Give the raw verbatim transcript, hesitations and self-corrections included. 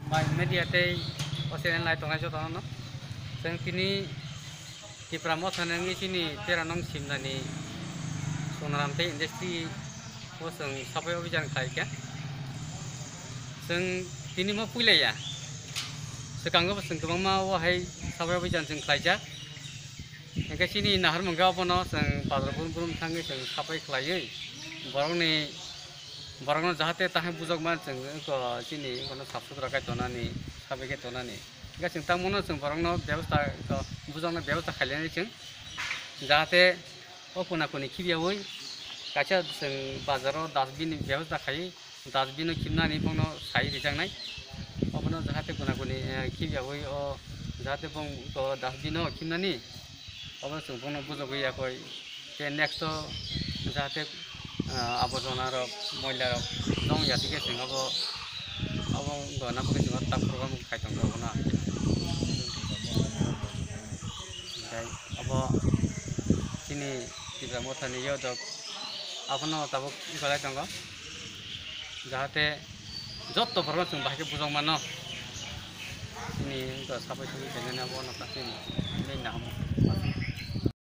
Mai media tei o channel nai tongnai jotono no. Chwng tini Tipra Motha ni wngwi chini tera nong simnani Sonaram tei industry o chwng sapai obijan khlai kha. Chwng tini mo puilaiya. Swkango bo chwng kwbangma o hai sapai obijan chwng khlaijak. Hingke chini nahar mungke obono chwng bazar brum brum thangwi chwng sapai khlaiwi borokni, borokno jahate tahai bujokma chwng wngkha chini wngkhano sap sutra khai tonani, sabai khe tonani. Hingke chwng tangmano chwng borokno bebosta, wngkha bujokna bebosta khailani chwng jahate o kona koni khibiyawi kaisa chwng bazaro dustbin ni bebosta khai. Dustbin o khimnani bongno sai rijaknai. Obono jahate guna guni, eh, khibyawi o jahate bong o dustbin o khimnani. Obo chwng bongno bujogwi yakoi. Tei next o jahate, ah, aborjona rok, moila rok nong ya tike chwng obo, obo wngkha nang khe chwng o tak program khai tongo obono. Tei obo chini Tipra Mothani yodok abono tabuk wngkha lai tongo. Jahate jotto borokno chwng bahai khe bujok mano. Chini wngkha sabai simi khainani abo wngkha chini main nahamo.